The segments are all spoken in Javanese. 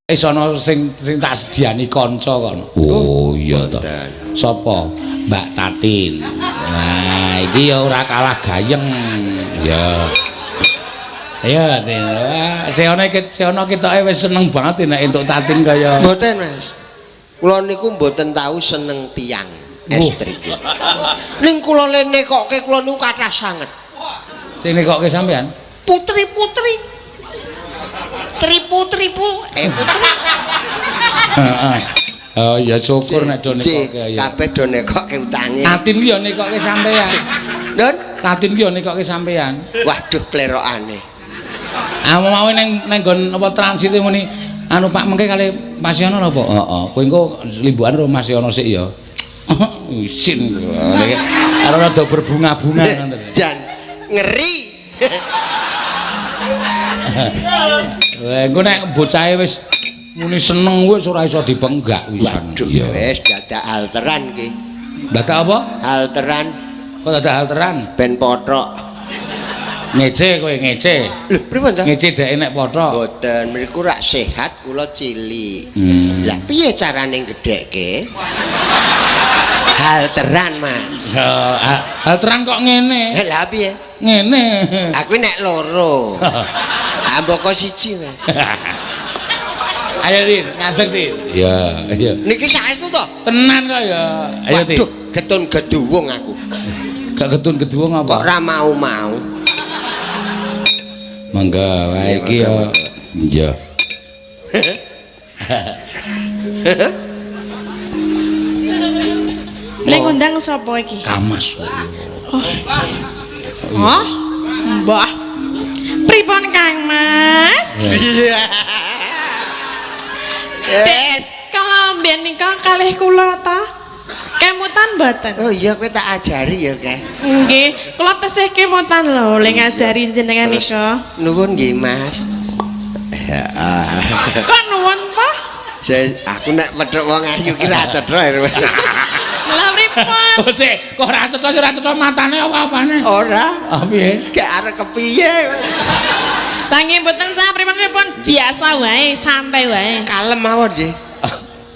Wis ana sing sing tak sediani kanca kono. Oh iya to. Sapa? Mbak Tatin. Nah, iki ya ora kalah gayeng. Ya. Ayo Tin. Wah, Seona iki Seona ketoke wis seneng banget nek entuk Tatin kaya. Mboten, Mas. Kula niku mboten tau seneng tiyang estri. Ning kula le nekokke kula niku kathah sanget. Sing nekokke sampean? Putri-putri. Tripu-tripu, putri. Heeh. Oh ya syukur nek do nekokke ya. Kabeh do nekokke utange. Tatin ki ya nekokke sampean. Nun? Tatin ki ya nekokke sampean. Waduh plerokane. Ah mau ning ning nggon apa transit muni anu Pak mengke kali Mas Yono napa? Heeh. Kowe engko limbukan karo Mas Yono sik ya. Isin. Karo rada berbunga-bunga ngono. Jan ngeri. Lah engko nek bocahe wis muni seneng wis ora iso dipenggak wisan. Waduh, wis dadak alteran ki. Dadak apa? Alteran. Kok dadak alteran? Ben pothok. Ngece kowe ngece. Lho, pripun ta? Ngece dheke nek pothok. Mboten, mriku rak sehat kula cilik. Lah piye carane gedhekke? Halteran, Mas. Halteran kok ngene? Lah piye? Ngene. Aku nek loro. Amboko siji, Mas. Ayo Tin, ngadeg Tin. Iya, iya. Niki saestu to? Tenan kok ya. Ayo Tin. Waduh, getun geduwung aku. Gak getun geduwung apa? Kok ora mau-mau. Mangga, wae iki ya. Iya. Lek ngundang sapa iki? Kamas. Oh. Oh. Mbah. Pripun Kang Mas? Iya. Yes. Kalau mbiyen nika kalih kula ta? Kemutan mboten? Oh iya kowe tak ajari ya, Keh. Nggih, kula tesih kemutan lho le ngajari jenengan nika. Nuwun nggih, Mas. Kok nuwun ta? Aku nek petruk wong ayu ki ra cetha ya, Mas. Lah pripun? Oh sik, kok ora cetha ora cetha matane apa-apane? Ora. Ah piye? Gak arep kepiye. Lah nggih mboten sah pripun-pripun, biasa wae, santai wae. Kalem mawon nggih.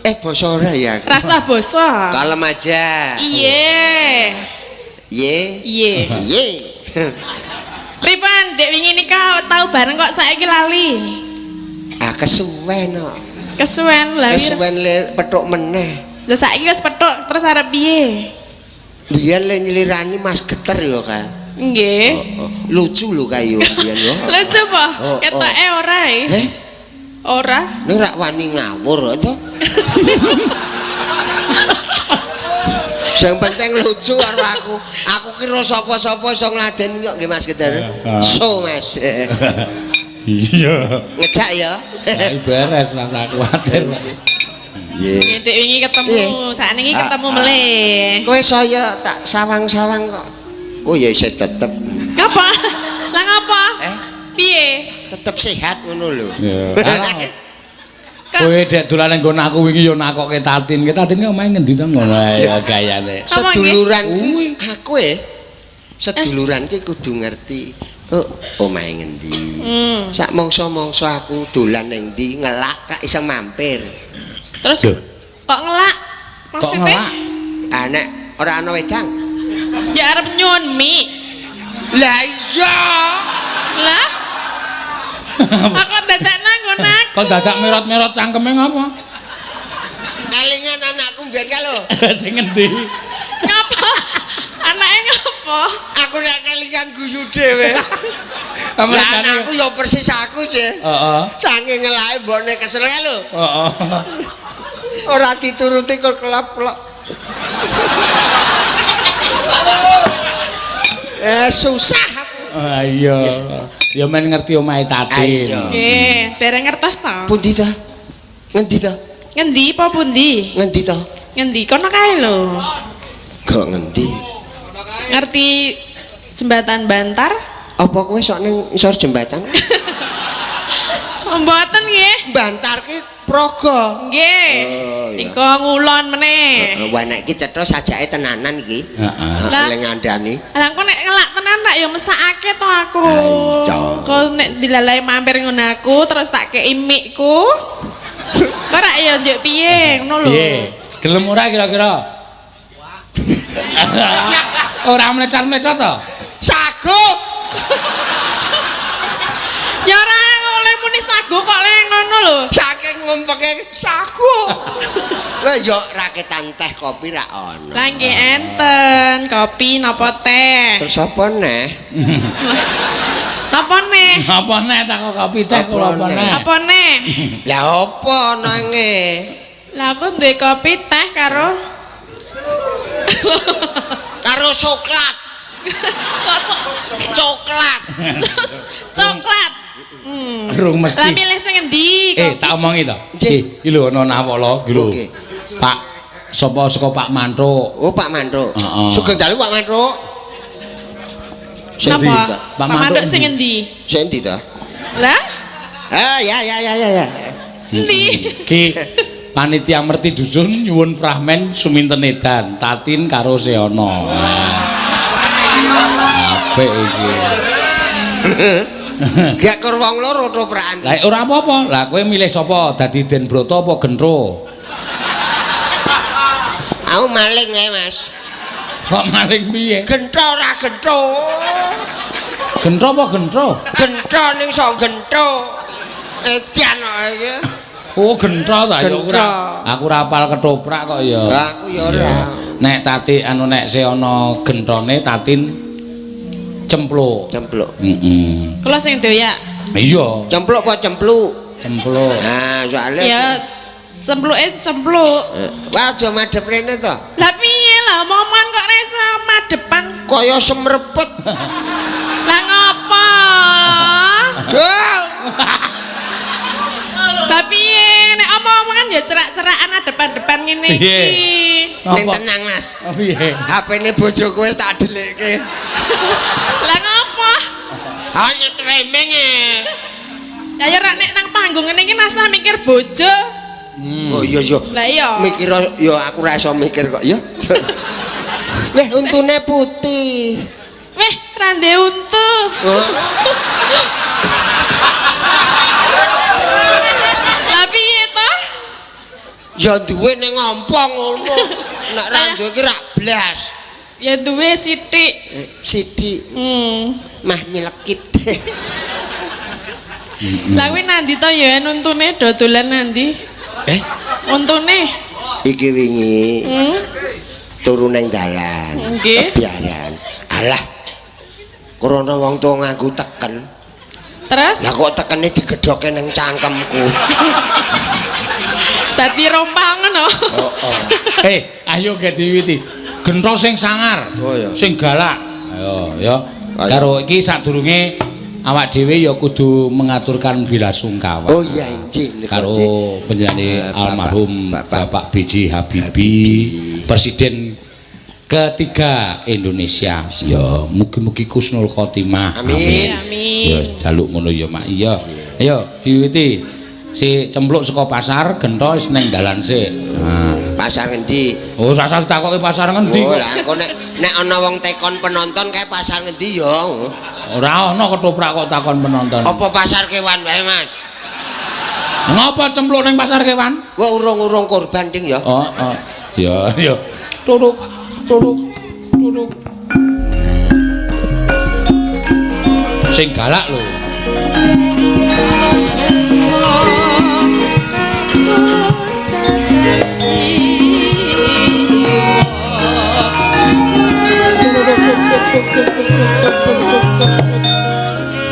Basa ora ya aku. Rasa basa. Kalem aja. Iya. Ye. Iya. Ye. Pripun, Dek wingi nika tau bareng kok saiki lali. Ah kesuwen kok. Kesuwen lha. Kesuwen le petuk meneh. Lah saiki wis petuk terus arep piye? Biyen le nyelirani Mas Geter ya, Kak. Nggih. Oh, oh. Lucu lho kae yo biyen yo. Lucu po? Oh, oh. Ketoke ora e. Eh? Ora. Ning rak wani ngawur to. Sing penting lucu karo aku. Aku kira sapa-sapa iso ngladeni kok nggih Mas Geter. So Mas. Iya. Ngejak ya. Beres lah aku kuwatir. Nggih, Dek wingi ketemu, sakniki ketemu melih. Kowe saya tak sawang-sawang kok. Oh ya isih tetep. Ngapa? Lah ngapa? Piye? Tetep sehat ngono lho. Iya. Kowe dek dolan nang nggon aku wingi ya nakokke Tatin. Ki Tatin ki omahe ngendi to ngono ya gayane. Seduluran aku seduluran ki kudu ngerti. Oh, omahe ngendi. Sak mangsa-mangsa aku dolan ning ndi ngelak kak iso mampir. Terus kok ngelak? Maksudnya? Ah nek ora ana wedang. Ya arep nyuwun mie. Lah iya. Lah. Aku dadak nang nggon aku. Kok dadak merot-merot cangkeme ngapa? Kalingan anakku mbiyen ka lho. Sing ngendi? Ngapa? Anake ngapa? Aku nek kelingan guyu dhewe. Lah anakku ya persis aku, Cek. Heeh. Saking ngelake mbokne kesel ka lho. Heeh. Ora dituruti kok kelap-kelop. Susah aku. Ah iya. Ya men ngerti omahe Tatin. Nggih, dereng ngertos ta? Pundi ta? Ngendi ta? Ngendi apa pundi? Ngendi ta? Ngendi kono kae lho. Kok ngendi? Ngerti jembatan Bantar? Apa kowe sok ning isor jembatan? Mboten nggih. Bantar ki Progo. Nggih. Oh, iya. Nika ngulon meneh. Wah nek iki cetha sajake tenanan iki. Heeh. Lah. Lek ngandani. Lah engko nek ngelak tenan tak ya mesakake to aku. Ah, iya. Engko nek dilalai mampir ngono aku terus tak kei mikku. rak ya njuk piye ngono lho. Piye? Gelem ora kira-kira? Ora mlecat-mlecot to? Sago. Ya ora oleh muni sago kok le ngono lho. Saking ngumpeke sago. Lha yo rakitan teh kopi ra ono. Lah nggih enten kopi napa teh? Terus apa neh? Napa neh? Napa neh tak kopi teh kula apa neh? Apa neh? Lah apa nenge? Lah aku duwe kopi teh karo karo coklat. Kok coklat? Coklat. Rung mesti. Lah milih sing endi? Tak omongi to. Iki lho ana nawala iki lho. Pak sapa saka Pak Manthuk. Oh, Pak Manthuk. Heeh. Sugeng dalu Pak Manthuk. Napa? Pak Manthuk sing endi? Sing endi to? Lah? Ah, ya ya ya ya ya. Endi? Ki panitia merti dusun nyuwun fragmen suminten edan Tatin karo Seana. Apik iki. Gak kur wong loro toprakan. Lah ora apa-apa. Lah kowe milih sapa? Dadi Den Broto apa Gentro? Aku maling ae, Mas. Kok maling piye? Gentro ora gentro. Gentro apa gentro? Gentro ning sok gentro. Edan kok iki. Oh, gentro ta ya ora. Aku ora hafal ketoprak kok ya. Lah aku ya ora. Nek Tati anu nek Seana gentrone Tatin cempluk. Cempluk. Heeh. Kula sing doyak. Iya. Cempluk apa cempluk? Cempluk. Nah, soalnya ya cempluke cempluk. Wah, aja madhep rene to. Lah piye lah omongan kok ora iso madepan. Kaya semrepet. Lah ngopo? Duh. Lah piye nek omong-omongan ya cerak-cerakan depan-depan ngene iki. Ning tenang, Mas. Piye? HP-ne bojoku wis tak dhelikke. Lah ngopo? Hanya tremeng e. Lah ya ora nek nang panggung ngene iki masa mikir bojo. Oh iya iya. Lah iya. Mikir ya aku ora iso mikir kok ya. Weh untune putih. Weh ra ndek untu. Oh. Lah piye to? Ya duwe ning ngompong ngono. Nek ra duwe ki rak blas. Ya duwe sithik. Sithik. Mah nyelekit. Lah kuwi nandi to ya untune dodolan nandi? Untune iki wingi. Turu ning dalan. Kebiaran. Alah. Krana wong tuwa nganggo teken. Terus? Lah kok tekene digedhoke ning cangkemku. Dadi rompal ngono. Heeh. Ayo ge diwiti. Gentro sing sangar. Oh, iya. Sing galak. Ayo ya. Karo iki sadurunge awak dhewe ya kudu mengaturkan belasungkawa. Oh iya injih karo panjenengane almarhum Bapak B.J. Habibie, Presiden ketiga Indonesia. Ya mugi-mugi khusnul khotimah. Amin. Amin. Ya jaluk ngono ya Mak. Iya. Ayo diwiti. Si cempluk saka pasar gentho wis ning dalan sik. Nah, pasar ngendi? Oh, sasar ditakoki pasar ngendi Oh, kok. lah engko nek ana wong tekon penonton kae pasar ngendi ya? Ora ana ketoprak kok takon penonton. Apa pasar kewan wae, Mas? Ngapa cempluk ning pasar kewan? Wah, urung-urung korban ding ya. Oh, oh. Ya, ya. Turuk, turuk, turuk. Sing galak lho.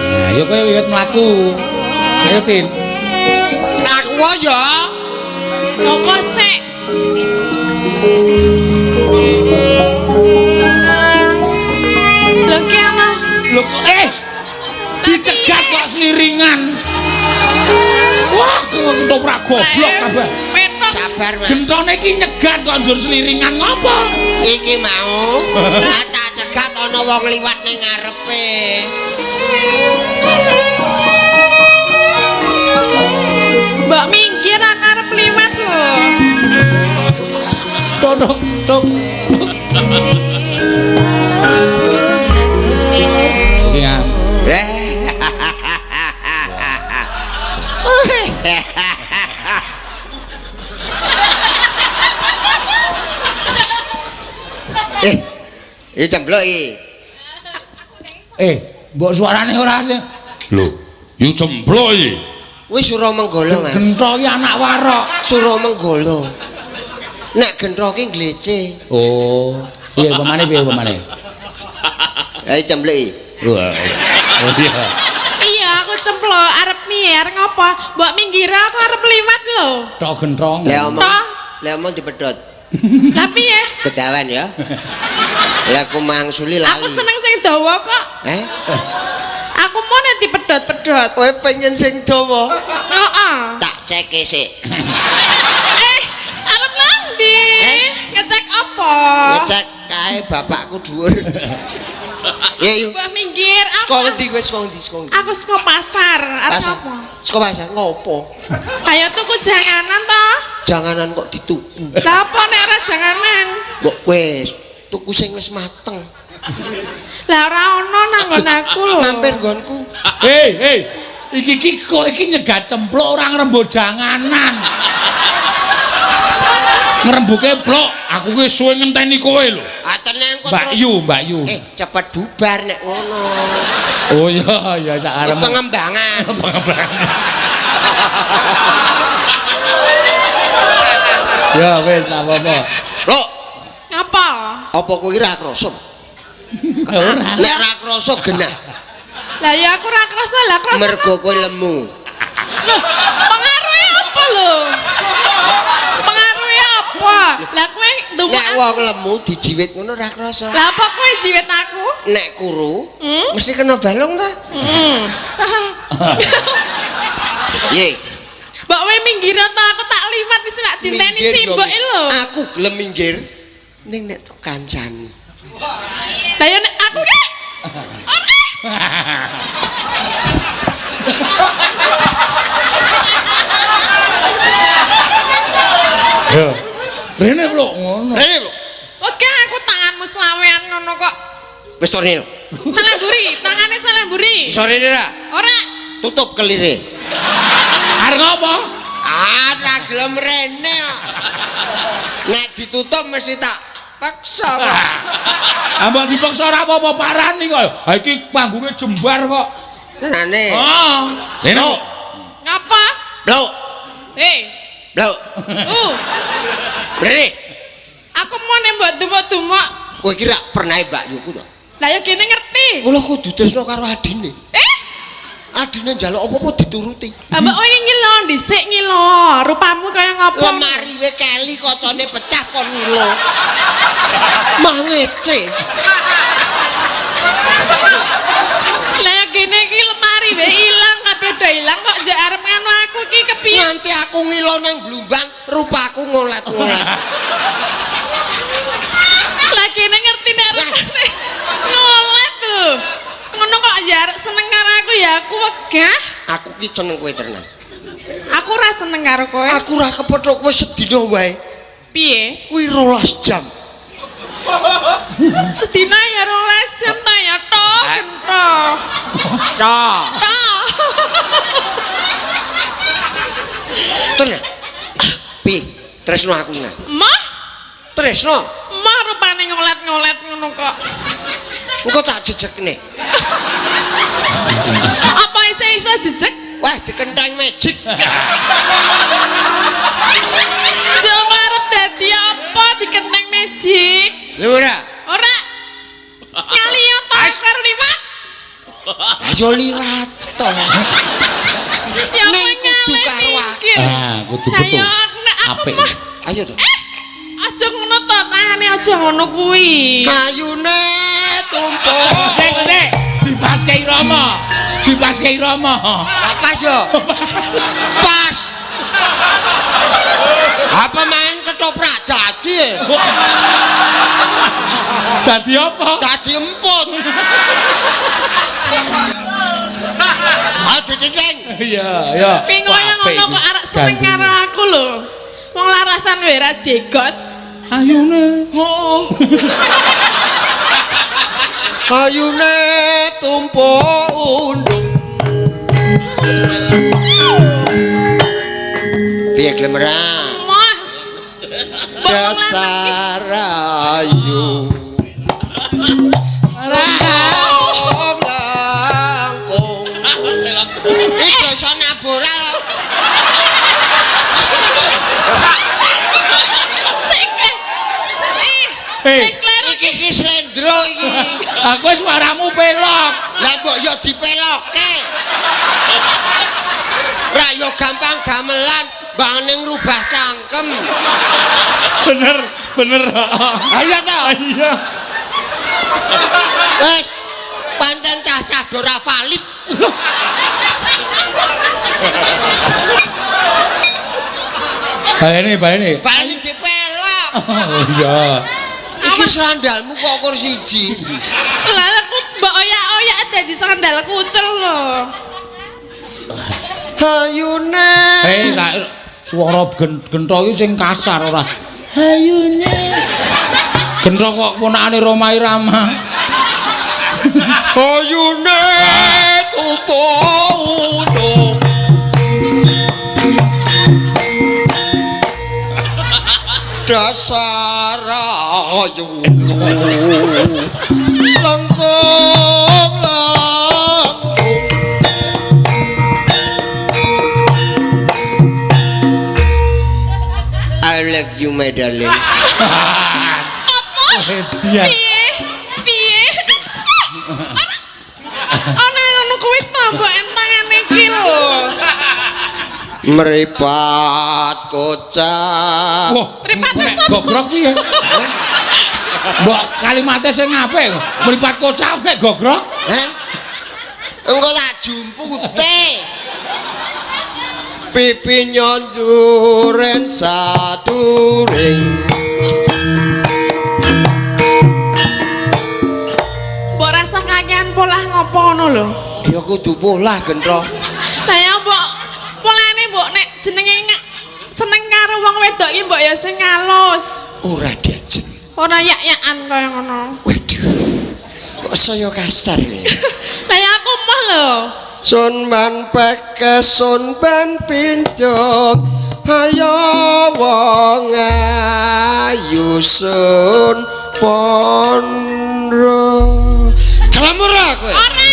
Nah, ya kowe wiwit mlaku. Ayo, Tin. Mlaku ya. Ngopo sik? Lho ki ana. Lho dicegat kok sliringan. Wah, ketoprak goblok kabeh. Sabar, Mas. Gentone iki nyegat kok njur sliringan ngopo? Iki mau tak cegat ana wong liwat ning ngarepe. Mbok minggir aku arep liwat lho. Tok tok. Iki ya. Iki cempluk iki. Mbok suarane ora sing. Lho, yo cempluk iki. Wis Suramenggala, Mas. Gentho iki anak warok. Suramenggala. Nek gentho ki glece. Oh, piye pemane piye pemane? Ayo cempluk iki. Wah. Oh iya. Iya, aku cempluk arep piye, arep ngopo? Mbok minggir aku arep liwat lho. Tok genthong. Lah omong. Lah omong dipedhot. Lah piye? Kedawan ya. Lah aku mangsuli lali. Aku seneng sing dawa kok. Eh? Aku mau nek dipedhot-pedhot. Kowe pengen sing dawa? Heeh. Tak ceke sik. Arep nang ndi? Ngecek apa? Ngecek kae bapakku dhuwur. Ya yuk. Mbok minggir aku. Saka ngendi kowe saka ngendi saka ngendi? Aku saka pasar. Arep apa? Saka pasar ngopo? Ayo tuku janganan to. Janganan kok dituku. Lah apa nek ora janganan? Mbok wis tuku sing wis mateng. Lah ora ono nang nggon aku lho. Mampir nggonku. Hei, iki iki kok iki nyegat cempluk ora ngrembug janganan. Ngrembuke plok, aku ki suwe ngenteni kowe lho. Ah tenang kok. Mbak Yu, Mbak Yu. Cepet bubar nek ngono. Oh iya, ya sak arep. Pengembangan. Pengembangan. Ya wis tak apa-apa. Lho, ngapa? Apa kowe iki ra krasa? Ora. Nek ra krasa genah. Lah ya aku ra krasa, lah krasa. Mergo kowe lemu. Lho, pengaruhe apa lho? Pengaruhe apa? Lah kowe ndumuk. Nek wong lemu dijiwit ngono ra krasa. Lah apa kowe jiwit aku? Nek kuru mesti kena balung ta? Heeh. Ye. Mbok kowe minggir ta aku tak liwat wis nak dinteni simboke lho. Aku gelem minggir ning nek tok kancani. Lah ya nek aku ki. Ora. Yo. Rene lho ngono. Rene lho. Oke aku tanganmu selawean ngono kok. Wis to rene. Salah mburi, tangane salah mburi. Iso rene ra? Ora. Tutup kelire. Arep ngopo? Ah, ra gelem rene. Nek ditutup mesti tak paksa kok. Ambok dipaksa ora apa-apa parani kok. Ha iki panggunge jembar kok. Tenane. Heeh. Rene. Ngapa? Blok. Hei. Blok. Rene. Aku mau nek mbok dumuk-dumuk. Kowe iki ra pernah Mbak Yuku to? Lah ya kene ngerti. Mula kudu tresno karo adine. Adine njaluk apa-apa dituruti. Lah mbok kowe ngilo dhisik ngilo, rupamu kaya ngopo? Lemari we keli kocone pecah kon ngilo. Mangece. Lah ya kene iki lemari we ilang kabeh do ilang kok njek arep ngono aku iki kepiye? Nganti aku ngilo nang blumbang, rupaku ngolet-ngolet. Lah kene ngerti nek rupane ngolet lho. Ngono kok ya arek seneng karo aku ya aku wegah. Aku ki seneng kowe tenan. Aku ora seneng karo kowe. Aku ora kepethuk kowe sedina wae. Piye? Kuwi 12 jam. Sedina ya 12 jam ta ya tok gentro. Tok. Tok. Tenan. Piye? Tresno aku nang. Mah? Tresno. Mah rupane ngolet-ngolet ngono kok. Engko tak jejekne. Apa iso jejek? Wah, dikenteng magic. Coba arep dadi apa dikenteng magic? Lho ora. Ora. Nyali apa karo liwat? Ayo liwat to. Ya ning kudu karo aku. Ah, kudu betul. Ayo aku mah. Ayo to. Aja ngono to, tangane aja ngono kuwi. Ayune tumpuk. Sik, dipaske irama. Dipaske irama. Pas yo. Pas. Apa main ketoprak dadi? Dadi apa? Dadi emput. Aja ceceng. Iya, iya. Piye kaya ngono kok arek seneng karo aku lho. Wong larasan wae ra jegos. Ayune. Heeh. Ayune tumpuk undung. Piye gelem ra? Moh. Dasar ayu. Ayu. Langkung langkung. Iki iso nabora. Sing Eh. Iki iki slendro iki. Aku suaramu pelok. Lah mbok yo dipelokke. Ra yo gampang gamelan, mbangane ngrubah cangkem. Bener, bener. Ayo ta. Iya. Wes, pancen cah-cah do ora valid. Baleni, baleni. Baleni dipelok. Oh iya. Iki sandalmu kok kur siji. Lah aku mbok oyak-oyak dadi sandal kucel lho. Hayune. Hei, suara gentho iki sing kasar ora. Hayune. Gentho kok ponakane Rhoma Irama. Hayune tupo untung. Dasar ayu. Langkung langkung. I love you my darling. Apa? Piye? Piye? Ana ngono kuwi to mbok entangane iki lho. Meripat kocak. Wah, mripate sapa? Gogrok piye? Mbok kalimate sing apik. Mripat kocak nek gogrok. Hah? Engko tak jumpute. Pipi nyonjuren saturing. Mbok rasa kakean polah ngopo ngono lho. Ya kudu polah gentro. Lah ya mbok polane mbok nek jenenge seneng karo wong wedok iki mbok ya sing alus. Ora diajeng. Ora yak-yakan kaya ngono. Waduh. Kok saya kasar ya. Lah ya aku moh lho. Sun ban peke sun ban pincuk. Ayo wong ayu sun pondro. Gelem ora kowe? Ora.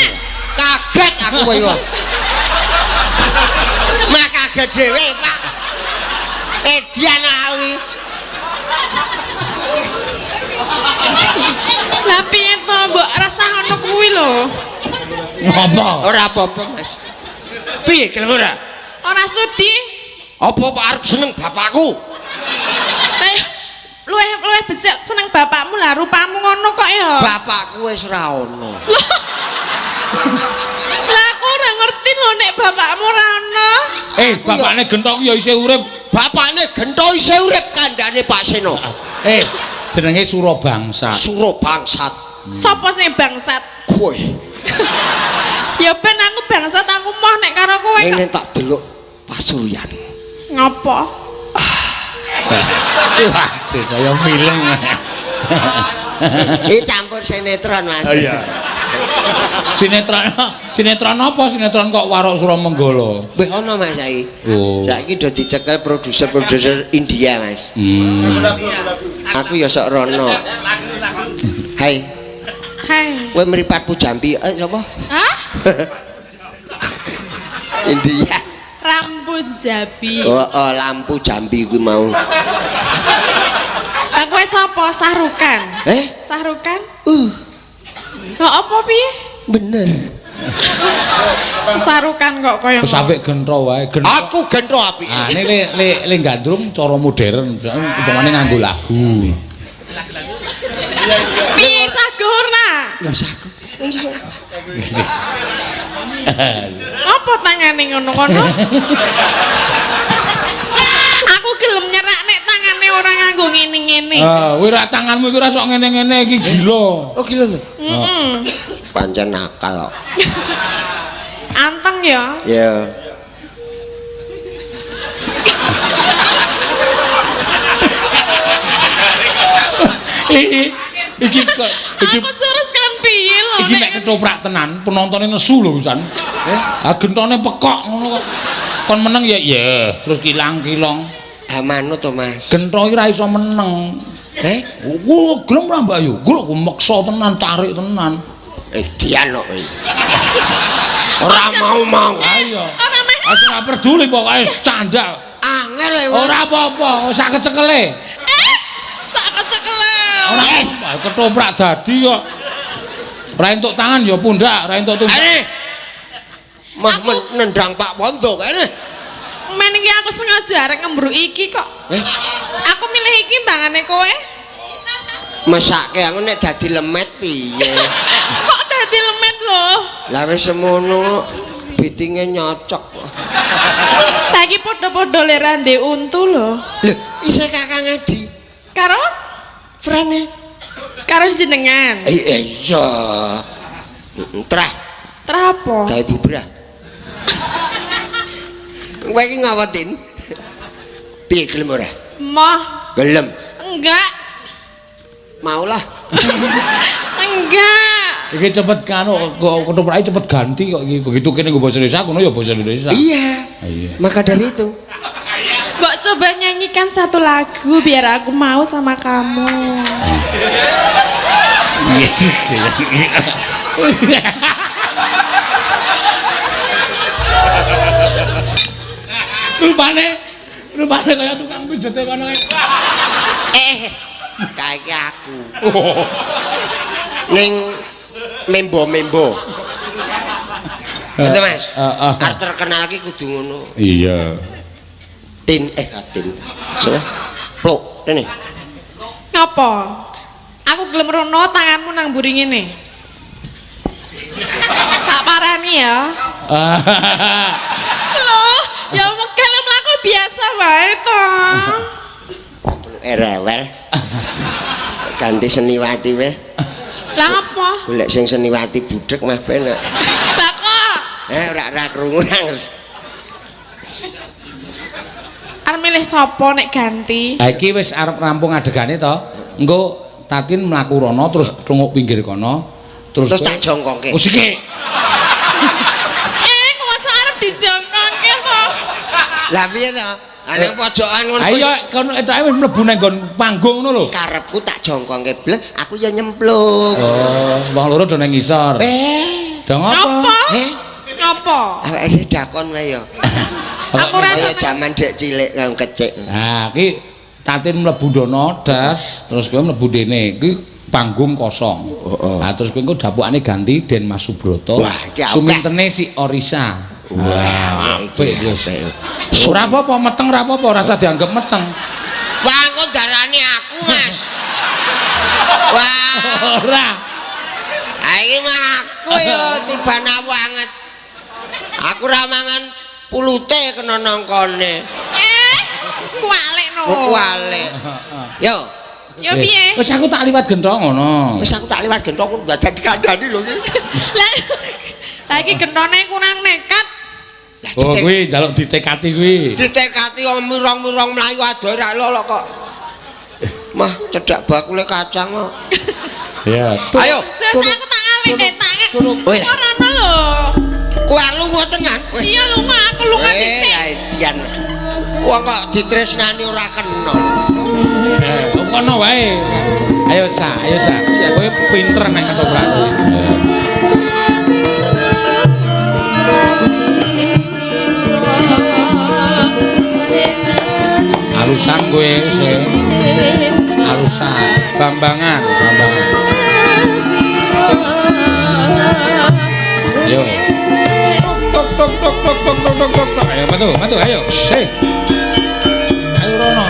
Kaget aku kowe. Mah kaget dhewe, Pak. Edian aku. Lah piye to mbok rasah ngono kuwi lho. Ngopo? Ora apa-apa, Mas. Piye gelem ora? Ora sudi. Apa Pak arep seneng bapakku? Lah luweh becik seneng bapakmu lah rupamu ngono kok ya. Bapakku wis ora ono. Lah aku ora ngerti lho nek bapakmu ora ono. Eh, bapakne Genthok ya isih urip. Bapakne Genthok isih urip kandhane Pak Seno. Eh, jenenge Surabangsat. Surabangsat. Sapa sing bangsat? Kowe. Ya ben aku bangsat aku moh nek karo kowe kok. Ngene tak delok pasuryan. Ngopo? Waduh, kaya film. Iki campur sinetron, Mas. Oh iya. Sinetron, sinetron apa? Sinetron kok Warok Suramenggala. Wih ono Mas saiki. Oh. Saiki do dicekel produser-produser India, Mas. Aku ya sok rono. Hai. Hai. Kowe mripatmu jampi sapa? Hah? India. Rampu Jambi. Oh, oh, lampu jambi kuwi mau. Lah kowe sapa? Sahrukan. Eh? Sahrukan? Lah apa piye? Bener. Sahrukan kok kaya Wis apik gentro wae. Gentro. Aku gentro apik. Ah, ini le gandrung cara modern, umpamane nganggo lagu. Piye sago ora? Ya sago. Apa tangane ngono kono? Aku gelem nyerak nek tangane ora nganggo ngene-ngene. Ah, kowe ra tanganmu iku ora sok ngene-ngene iki gila. Oh gila to? Heeh. Pancen nakal kok. Anteng ya. Ya. Iki iki aku terus kan piye lho iki nek ketoprak tenan penontone nesu lho pisan. Eh? Ah gentone pekok ngono kok. Kon meneng ya ya terus kilang-kilong. Ah manut to Mas. Gento iki ora iso meneng. Eh? Oh, gelem ra Mbak Yu? Gelem meksa tenan, tarik tenan. Dian kok kowe. Ora mau-mau. Ayo. Ora meh. Aku ora peduli pokoke candal. Angel e. Ora apa-apa, sak kecekele. Sak kecekele. Ora ketoprak dadi kok. Ora entuk tangan ya pundak, ora entuk tumbak. Mah nendang Pak Wondo kene. Men iki aku sengaja arek ngembruk iki kok. Aku milih iki mbangane kowe. Mesake aku nek dadi lemet piye? Kok dadi lemet lho? Lah wis semono bitinge nyocok. Lah iki padha-padha le ra ndek untu lho. Lho, isih Kakang Adi. Karo? Frane. Karo jenengan. Iya. Trah. Trah apa? Gawe bubrah. Kowe iki ngawetin? Piye gelem ora? Moh. Gelem. Enggak. Maulah. Enggak. Iki cepet kanu ketoprake cepet ganti kok iki. Begitu kene nggo basa Indonesia, kono ya basa Indonesia. Iya. Iya. Maka dari itu. Mbok coba nyanyikan satu lagu biar aku mau sama kamu. Rupane kaya tukang pijete kono kae. Kayak aku. Ning membo-membo. Gitu Mas. Arep terkenal iki kudu ngono. Iya. Tin tin. Sapa? Pluk rene. Ngapa? Aku gelem rono tanganmu nang mburi ngene. Tak parani ya. Loh, ya megel mlaku biasa wae to. Rewel. Ganti seniwati weh. Lah apa? Golek sing seniwati budhek mah penak. Lah kok? Ora krungu nang. Arep milih sapa nek ganti? Ha iki wis arep rampung adegane to. Engko Tatin mlaku rono terus thunguk pinggir kono terus tak jongkongke. Oh siki. Kok masa arep dijongkongke to? Lah piye to? Ana pojokan ngono. Ayo kono etoke wis mlebu nang nggon panggung ngono lho. Karepku tak jongkongke blek, aku ya nyemplung. Oh, wong loro do nang ngisor. Do ngopo? Ngopo? Awake dakon wae ya. Aku ora kaya jaman dek cilik kang kecik. Nah, iki Tatin mlebu ndono das, terus kowe mlebu dene. Iki panggung kosong. Heeh. Nah, terus kowe engko dapukane ganti Den Mas Subroto. Wah, iki sumintene si Orisa. Wah, apik wis. Ora apa-apa meteng ora apa-apa, ora usah dianggep meteng. Wah, engko darani aku, Mas. Wah, ora. Ha iki mah aku ya tiban banget. Aku ora mangan pulute kena nangkane. Kualik no. Kualik. Yo. Yo piye? Wis aku tak liwat gentong ngono. Wis aku tak liwat gentong kok dadak dikandani lho iki. Lah iki gentone kurang nekat. Oh kuwi njaluk ditekati kuwi. Ditekati wong mirong-mirong mlayu adoh ra lolo kok. Mah cedhak bakule kacang kok. Ya. Ayo. Wis aku tak ngalih nek tak. Ora ana lho. Kowe lunga tenan. Iya lunga, aku lunga dhisik. Dian. Wong kok ditresnani ora kena. Kono wae. Ayo Sa, ayo Sa. Kowe pinter nek ketoprak kuwi. Alusan kowe wis. Alusan, bambangan, bambangan. Yo. Tok tok tok tok tok tok tok tok. Ayo metu, metu ayo. Sih. Ayo rono.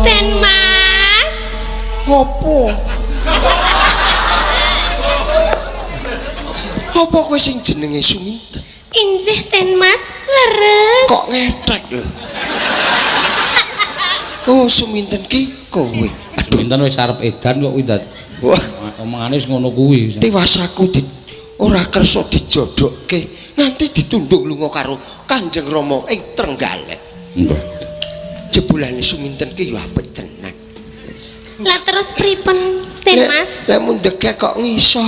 Den Mas. Opo? Apa kowe sing jenenge Suminten? Injih Den Mas, leres. Kok ngethek lho. Oh, Suminten ki kowe. Suminten wis arep edan kok kuwi dad. Wah, omongane wis ngono kuwi. Tiwas aku ora kersa dijodokke. Nganti ditundung lunga karo Kanjeng Rama ing Trenggalek. Nggih. Jebulane Suminten ki ya apik tenan. Lah terus pripun, Den Mas? Lah mundheke kok ngisor.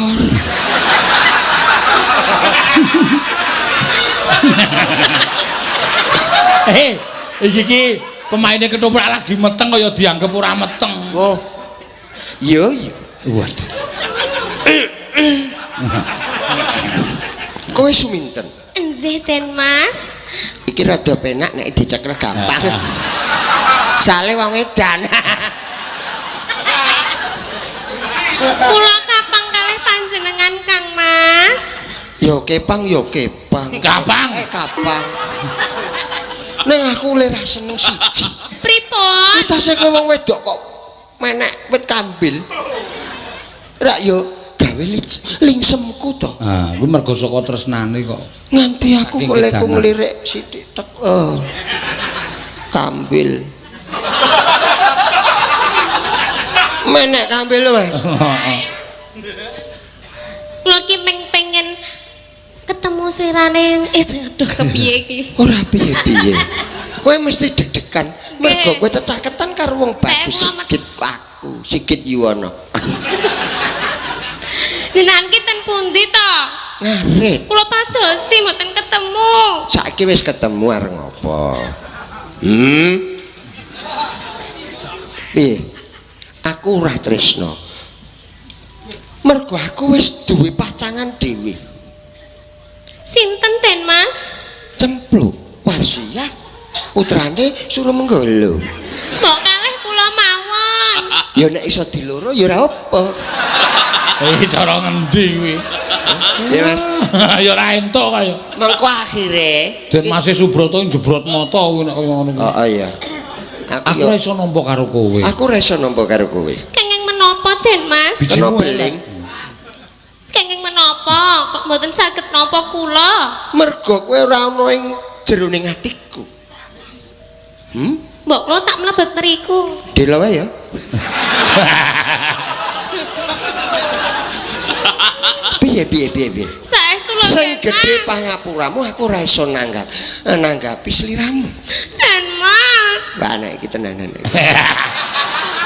Hei, iki ki pemaine ketoprak lagi meteng kaya dianggep ora meteng. Oh. Iya, iya. Waduh. Kowe Suminten. Nggih, Den Mas. Iki rada penak nek dicekel gampang. Sale wong edan. Kula kapang kalih panjenengan Kang Mas. Yo kepang, yo kepang. Kapang. Kapang. Neng aku le ra seneng siji. Pripun? Kita kowe wong wedok kok menek wit kambil. Rak yo gawe lingsemku to. Ah, kuwi mergo saka tresnane kok. Nganti aku Saking kok leku kedanan. nglirik sithik tek. Oh. Kambil. Menek kambil lho, Mas. Kula ki pengen ketemu sirane aduh kepiye iki? Ora piye-piye. Kowe mesti deg-degan mergo kowe tecaketan karo wong bagus Sigit aku, Sigit Yuwono. Jenengan ki ten pundi to? Ngarit. Kula padosi mboten ketemu. Saiki wis ketemu arep ngopo? Piye? Aku ora tresno. Mergo aku wis duwe pacangan dhewe. Sinten Den Mas? Cempluk Warsiah putrane Suramenggala. Mbok kalih kula mawon. Ya nek iso diloro ya ora apa. Cara ngendi kuwi? Ya Mas. Ya ora entuk kaya. Mengko akhire Den Mas Subroto njebrot mata kuwi nek kaya ngono kuwi. Oh iya. Aku ora iso nampa karo kowe. Aku ora iso nampa karo kowe. Kenging menapa Den Mas? Kena beling. Kenging menapa? Kok mboten saged nampa kula? Mergo kowe ora ana ing jerone atiku. Mbok kula tak mlebet mriku. Dela wae ya. Piye piye piye piye. Saestu lho. Sing gedhe pangapuramu aku ora iso nanggap. Nanggapi sliramu. Den Mas. Wah nek iki tenanan.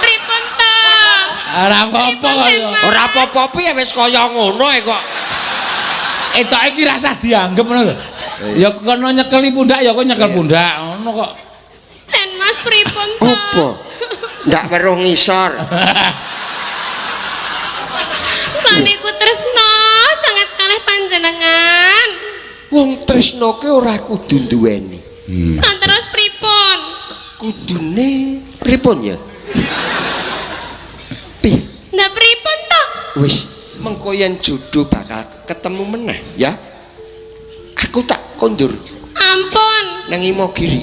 Pripun to? Ora apa-apa kaya. Ora apa-apa piye wis kaya ngono e kok. Etoke iki rasah dianggep ngono lho. Ya kono nyekeli pundak ya kok nyekel pundak ngono kok. Den Mas pripun to? Apa? Ndak weruh ngisor. Kula niku tresna sangat kalih panjenengan. Wong tresna ki ora kudu duweni. Lah terus pripun? Kudune pripun ya? Piye? Ndak pripun to? Wis, mengko yen jodoh bakal ketemu meneh ya. Aku tak kondur. Ampun. Nang Imogiri.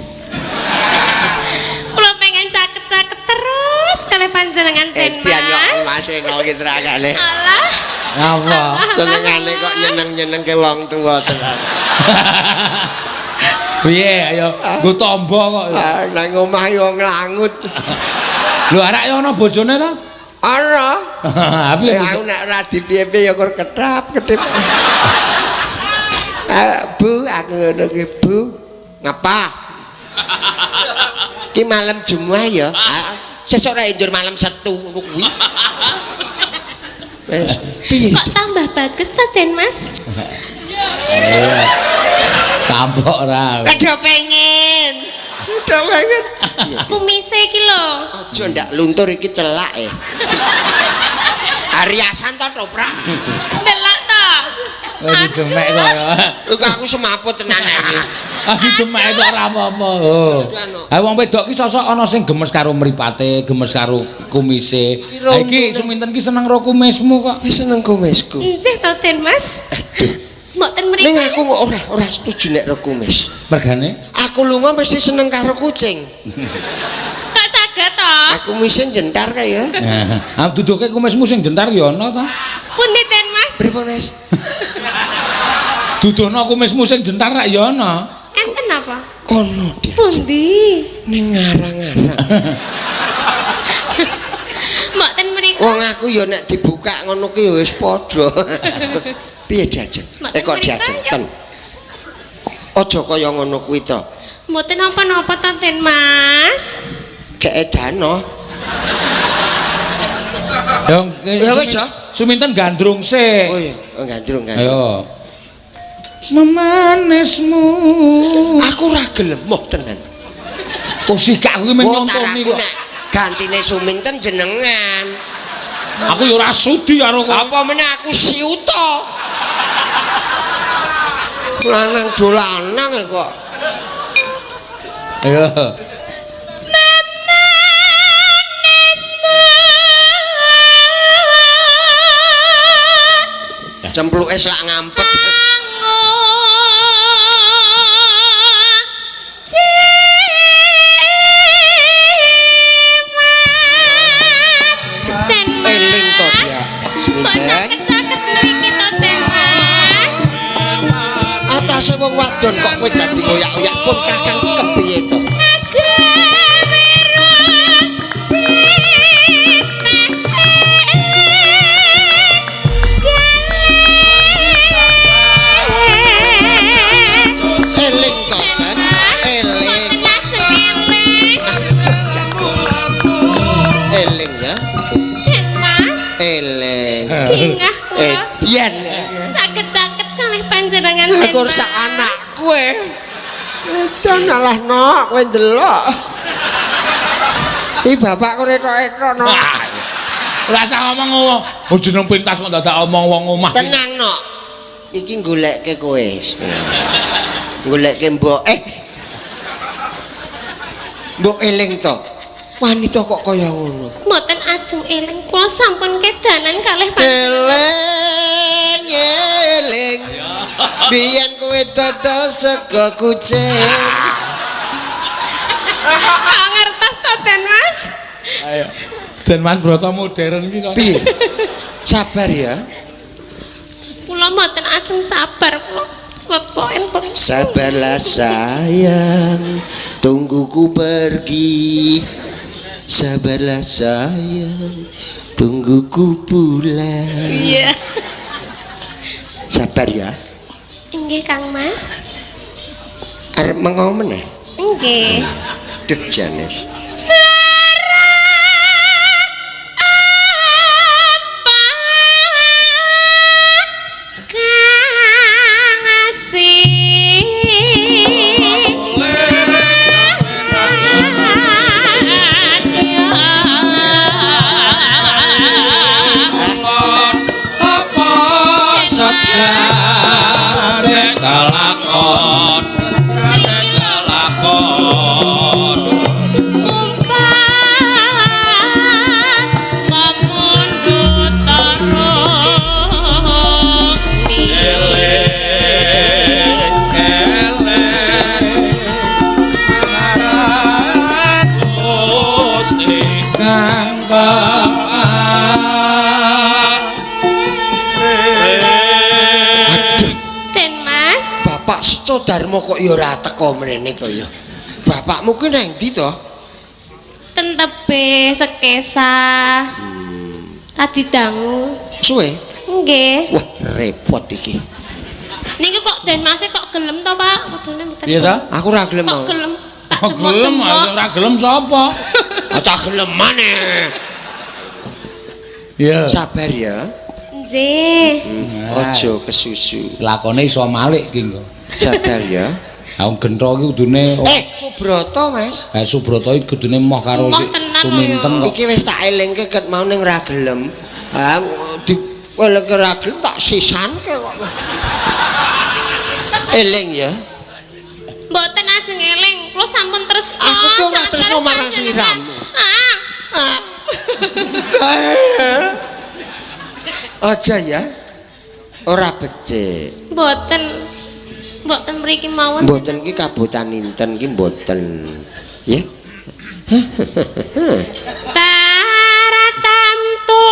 Kula pengen caket-caket terus kalih panjenengan Den Mas. Mas eno iki terakane. Alah. Ngapa? Senengane kok nyeneng-nyenengke wong tuwa tenan. Piye ayo nggo tombo kok. Nang omah yo nglangut. Lho arak yo ana bojone ta? Ana. Piye aku nek ora dipiye-piye ya kur ketap-ketip. Bu, aku ngono ki, Bu. Ngapa? Ki malam Jumat ya. Sesuk ra endur malam Setu ngono kuwi. Wis, piye? Kok tambah bagus ta Den Mas? Iya. Tampok ora. Udah pengen. Udah pengen. Kumise iki lho. Aja ndak luntur iki celak e. Ariasan to toprak. Delok to. Oh didemek kok ya. Iku aku semaput tenan iki. Ah didemek kok ora apa-apa. Oh. Ha wong wedok ki sosok ana sing gemes karo mripate, gemes karo kumise. Ha iki Suminten ki seneng karo kumismu kok. Wis seneng kumisku. Nggih to Den Mas. Mboten mriko. Ning aku kok ora setuju nek ro kumis. Mergane? Aku lunga mesti seneng karo kucing. Kok saged to? Aku kumise jentar kae ya. Nah, duduke kumismu sing jentar ya ana ta? Pundi Den Mas? Pripun Mas? Dudono kumismu sing jentar rak ya ana. Enten apa? Ono dia. Pundi? Ning ngarang-ngarang. Mboten mriko. Wong aku ya nek dibuka ngono ki ya wis padha. Piye diajeng? Kok diajeng ten. Aja kaya ngono kuwi to. Mboten napa-napa to, Den Mas. Keedano. Ya wis ya. Suminten gandrung sik. Oh iya, oh, gandrung gandrung. Ayo. Memanismu. Aku ora gelem moh tenan. Kok sikak kuwi men nyontoni kok. Gantine Suminten jenengan. Aku ya ora sudi karo kowe. Apa meneh aku siuta. Lanang do lanang e kok. Ayo. Memanismu. Cempluke sak ngampet. Eling to dia. Suminten. Caket mriki to, Den Mas. Atase wong wadon kok kowe dadi ngoyak-oyak pun kakang kepiye to? Eling to, Den. Eling. Eling ya. Den Mas. Eling. Bingah kula. Biyen. Saged-saged kalih panjenengan Den. Aku sak anakku e. Edan alah nok kowe ndelok. Iki bapakku retok-retok nok. Ora usah ngomong ngomong. Oh jeneng pentas kok dadak omong wong omah. Tenang nok. Iki goleke kowe. Goleke mbok. Mbok eling to. Wanita kok kaya ngono. Mboten ajeng eling, kula sampun kedanan kalih panjenengan. Eling eling. Biyen kowe dodol sego kucing. Kok ngertos to, Den Mas? Ayo. Den Mas Broto modern iki kok. Piye? Sabar ya. Kula mboten ajeng sabar kula. Wepoken pun. Sabarlah sayang, tunggu ku pergi. Sabarlah sayang, tunggu ku pulang. Iya. Sabar ya. Nggih, Kang Mas. Arep mengo meneh. Nggih. Duh janes. Lara apa kang asih Apa setrane kelakon, setrane kelakon. Umpan pamundhut tarung Eling eling marang Gusti kang Den Mas. Bapak Seco Darmo kok ya ora teko mrene to ya. Bapakmu ki nang ndi to? Ten tebih sekesa. Tadi dangu. Suwe? Nggih. Wah, repot iki. Niku kok Den Mas kok gelem to, Pak? Kudune mboten. Piye ta? Aku ora gelem Kok mau. gelem? Tak Kok gelem, ora gelem sapa? Aja gelemane. Iya. Sabar ya. Nggih. Aja kesusu. Lakone iso malik ki engko. Sabar ya. Ha wong gentho iki kudune Subroto, Mas. Subroto iki kudune moh karo Moh tenan Suminten kok. Iki wis tak elingke ket mau ning ora gelem. Ha di elingke ora gelem tak sisanke kok. Eling ya. Mboten ajeng eling, kula sampun tresna. Aku ki ora tresna marang sliramu. Ah. Ah. Aja ya. Ora becik. Mboten. Mboten mriki mawon. Mboten ki kabotan inten ki mboten. Ya. Taratamtu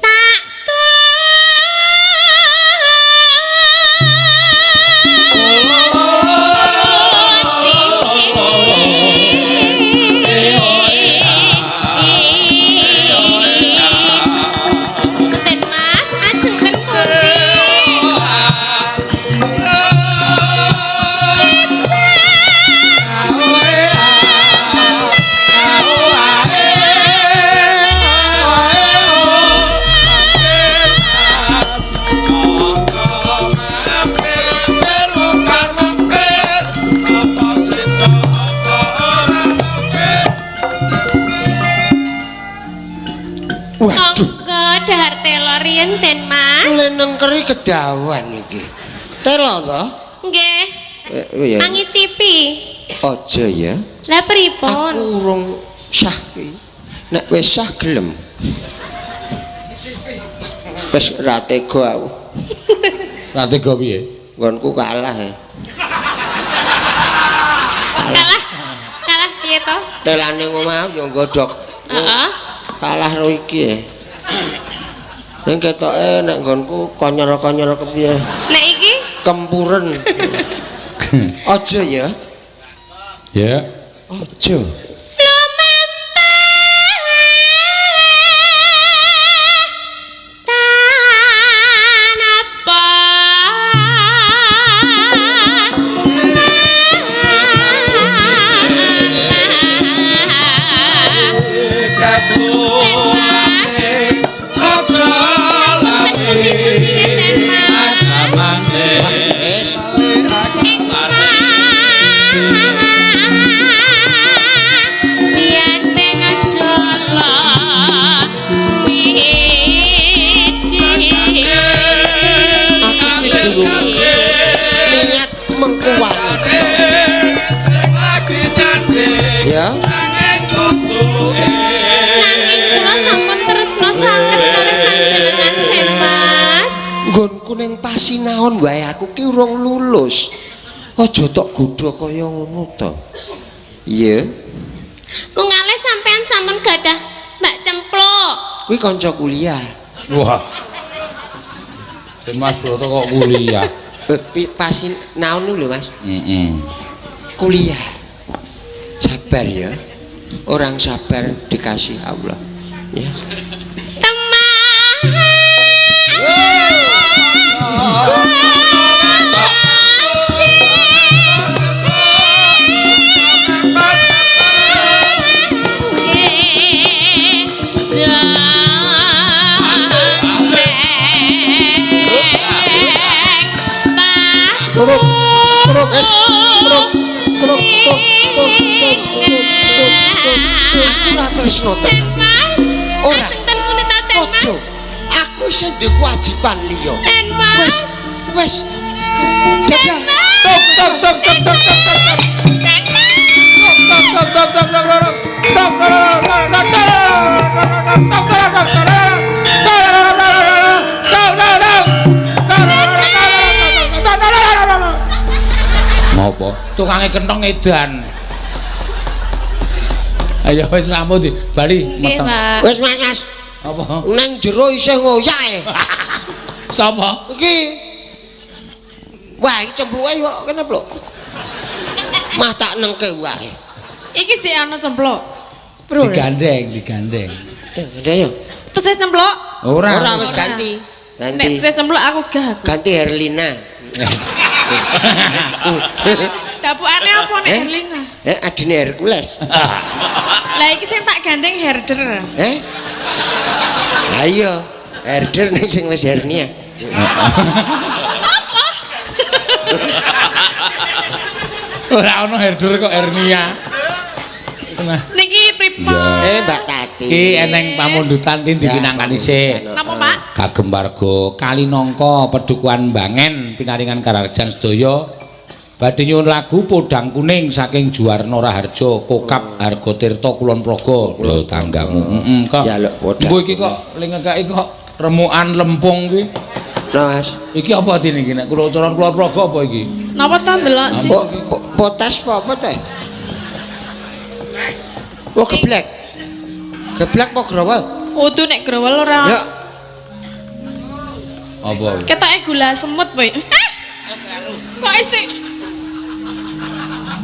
tak tuti. Den Mas, ajeng ten pundi? mboten, Den Mas. Mulai nengkeri kedawan iki. Telo to? Nggih. Ya. Angicipi. Aja ya. Lah pripun? Aku urung sah iki. Nek wis sah gelem. Wis ra tega aku. Ra tega piye? Nggonku kalah ya. Kalah. Kalah piye to? Telane omah ya nggodhog. Heeh. Kalah ro iki ya. Ning ketoke nek nggonku konyol-konyol kepiye? Nek iki kempuren. Aja ya. Ya. Aja. Lumampah tanapa Wis. Aku ki durung niat mengku wanita. Ya. Nanging kula sampun tresna sanget kalih panjenengan Den Mas. Nggonku ning pasinaon wae aku ki urung lulus. Aja tok godha kaya ngono to. Iya. Mungale sampean sampun gadah Mbak Cempluk. Kuwi kanca kuliah. Wah. Den Mas Broto kok kuliah. Pasinaon lho Mas. Heeh. Kuliah. Sabar ya. Orang sabar dikasih Allah. Ya. Aku ora tresno tenan. Ora. Ojo. Aku isih duwe kewajiban liya. Wis, wis. Dadah. Tok tok tok tok tok tok tok. Tok tok tok tok tok tok ngopo? Tukange kenthong edan. Ayo wis rampung di bali meteng. Wis Mas, Mas. Apa? Nang jero isih ngoyak e. Sapa? Iki. Wah, iki cempluke kok kene, Pluk. Mah tak nengke wae. Iki sik ana cempluk. Digandeng, digandeng. Gandeng yo. Tesih cempluk? Ora. Ora wis ganti. Ganti. Nek tesih cempluk aku gah. Ganti Herlina. Dapukane apa nek Herlina? Adine Hercules. Lah iki sing tak gandeng herder. Ha iya, herder nek sing wis hernia. Apa? Ora ono herder kok hernia. Nah. Niki pripun? Mbak Tati. Iki eneng pamundutan tin dipinangkani sik. Napa, Pak? Kagem warga Kalinangka Pedukuhan Bangen pinaringan kararjan sedaya badhe nyuwun lagu Podang Kuning saking Juwarno Raharjo Kokap Hargotirta Kulon Progo. Lho tanggamu. Heeh kok. Ya lho podang. Engko iki kok ling ngekeki kok remukan lempung kuwi. Nah, Mas. Iki apa dene iki nek kula cara Kulon Progo apa iki? Napa ta ndelok sih? Potas apa teh? Oh geblek. Geblek apa growol? Udu nek growol ora. Ya. Apa? Ketoke gula semut kowe. Kok isih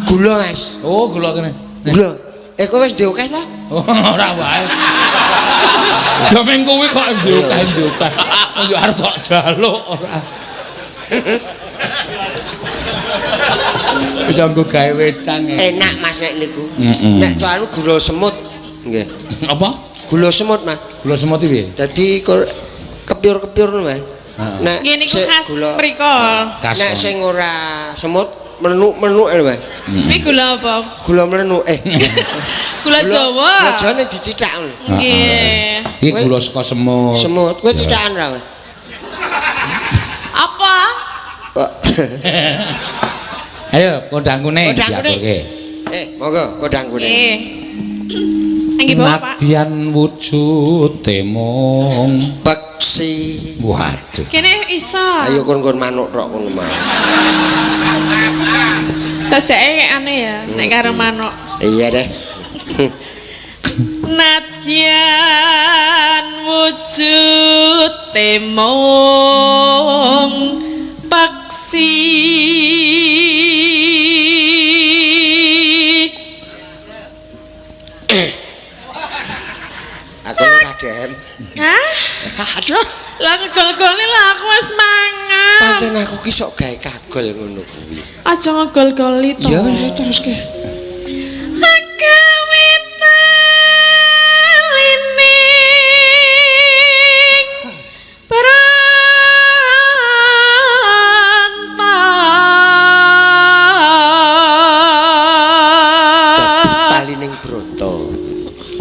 gula, Mas. Oh, gula kene. Gula. Kowe wis diokeh ta? Oh, ora wae. Ya meng kowe kok diokeh-diokeh. Yo arep tok jaluk ora. Bisa nggo gawe wedang. Enak Mas nek niku. Nek anu gula semut. Nggih. Apa? Gula semut, Mas. Gula semut iki piye? Dadi kepiur-kepiur ngono, Mas. Nek nggih niku khas mriko. Nek sing ora semut mlenuk-mlenuk lho, Mas. Kuwi gula apa? Gula mlenuk eh. Gula Jawa. Gula Jawa nek dicithak ngono. Nggih. Iki gula saka semut. Semut. Kowe cithakan ra, Mas? Apa? Kok. Ayo kondang kuning Kondang kuning. diaturke. Eh, monggo kondang kuning. Nggih. Nggih bawa, Pak. Nadyan wujude mung Peksi. waduh. Kene iso. Ayo kon-kon manuk tok kono mau. Sajake aneh ya nek karo manuk. Iya deh. Nadyan wujud mung paksi. Aku ora dem. Hah? Aduh. Lah ngegol-goli lah aku wis mangan. Pancen aku ki sok gawe kagol ngono kuwi. Aja ngegol-goli to. Ya wis terus ke. Agawe talining branta. Dadi talining broto.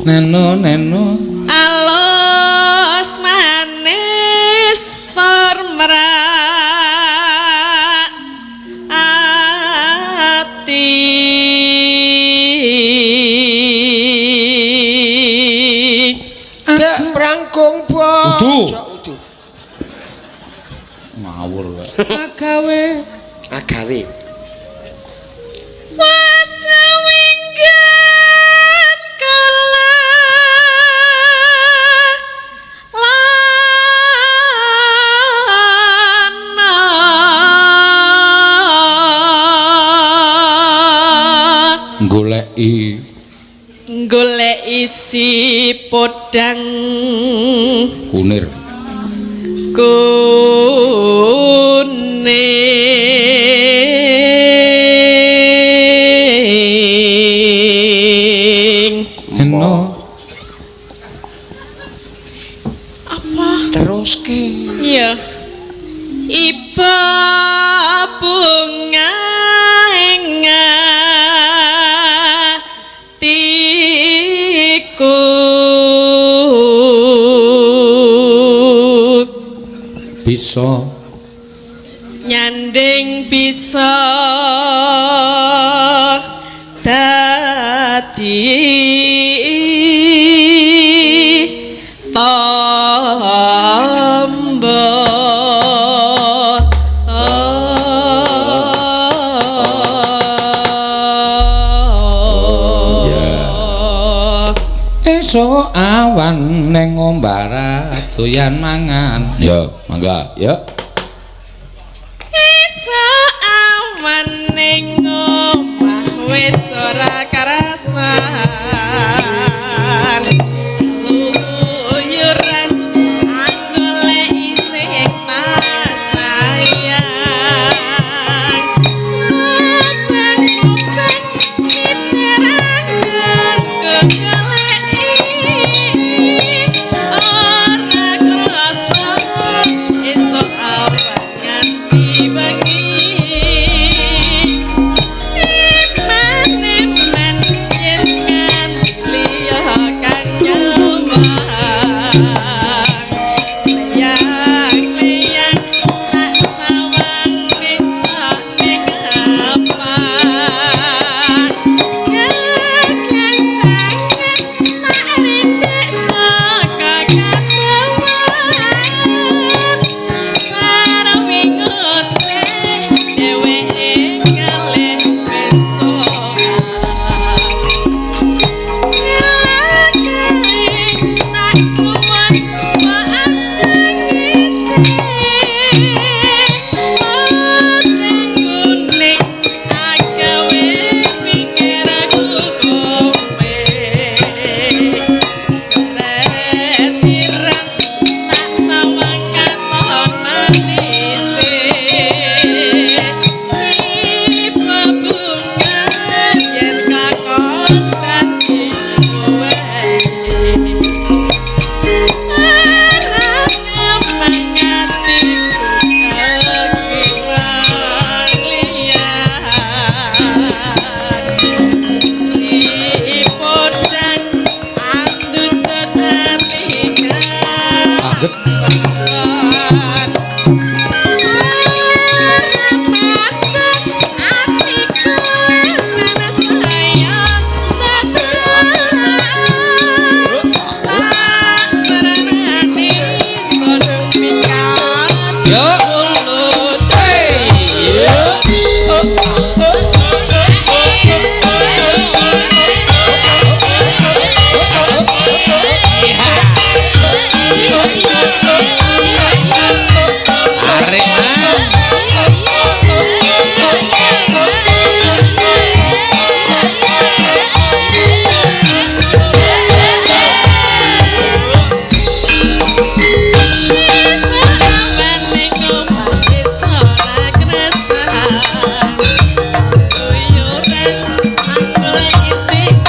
Neno neno Alus manis tur merak ati. Dek prangkung bo. Udu. Udu. Ngawur wae. Agawe Agawe. Wasewinggan kala lana goleki golek isi podang kunir. Kuning. Neno Apa? Terus ke. Iya. Iba bunga ing atiku. Bisa Nyanding bisa dadi tombo. Esuk awan neng ombara doyan mangan. Ya, mangga, ya. Esuk awan ning omah wis ora karasan. Keluyuran aku lek isih tak sayang. Obang-obang miterangan kegoleki. Ora krasa esuk awan nganti bengi. Eman-eman Lagi sih.